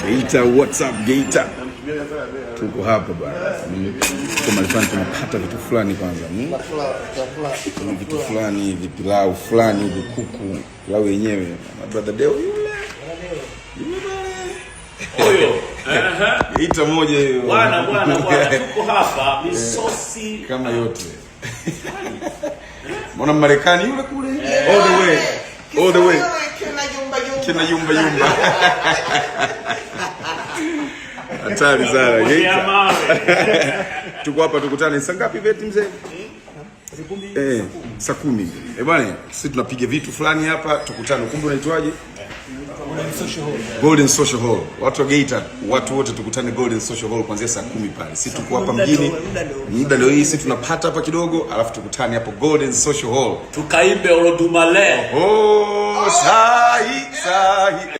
Geita, what's up Geita? Tuko hapa bwana. Tuko mahali fulani tunapata vitu fulani kwanza. Kuna vitu fulani hivi, pilau fulani hivi, kuku, pilau yenyewe. Na brother Deo yule. Yule pale. Huyo. Geita moja hiyo. Bwana bwana bwana, tuko hapa misosi Kama yote. Mbona Marekani yule kule? All the way. All the way. Kina yumba yumba. Hatari sana. Ya Geita. Mawe. Tuko hapa, tukutane saa ngapi beti mzee? Saa 10. Eh bwana, sisi tunapiga vitu fulani hapa, tukutane. Ukumbi unaitwaje? Golden Social Hall. Watu wa Geita, watu wote tukutane Golden Social Hall kuanzia saa 10 pale. Sisi tuko hapa mjini. Muda ndio hii, sisi tunapata hapa kidogo, alafu tukutane hapo Golden Social Hall. Tukaimbe Olodumare. Oh, sahi sahi.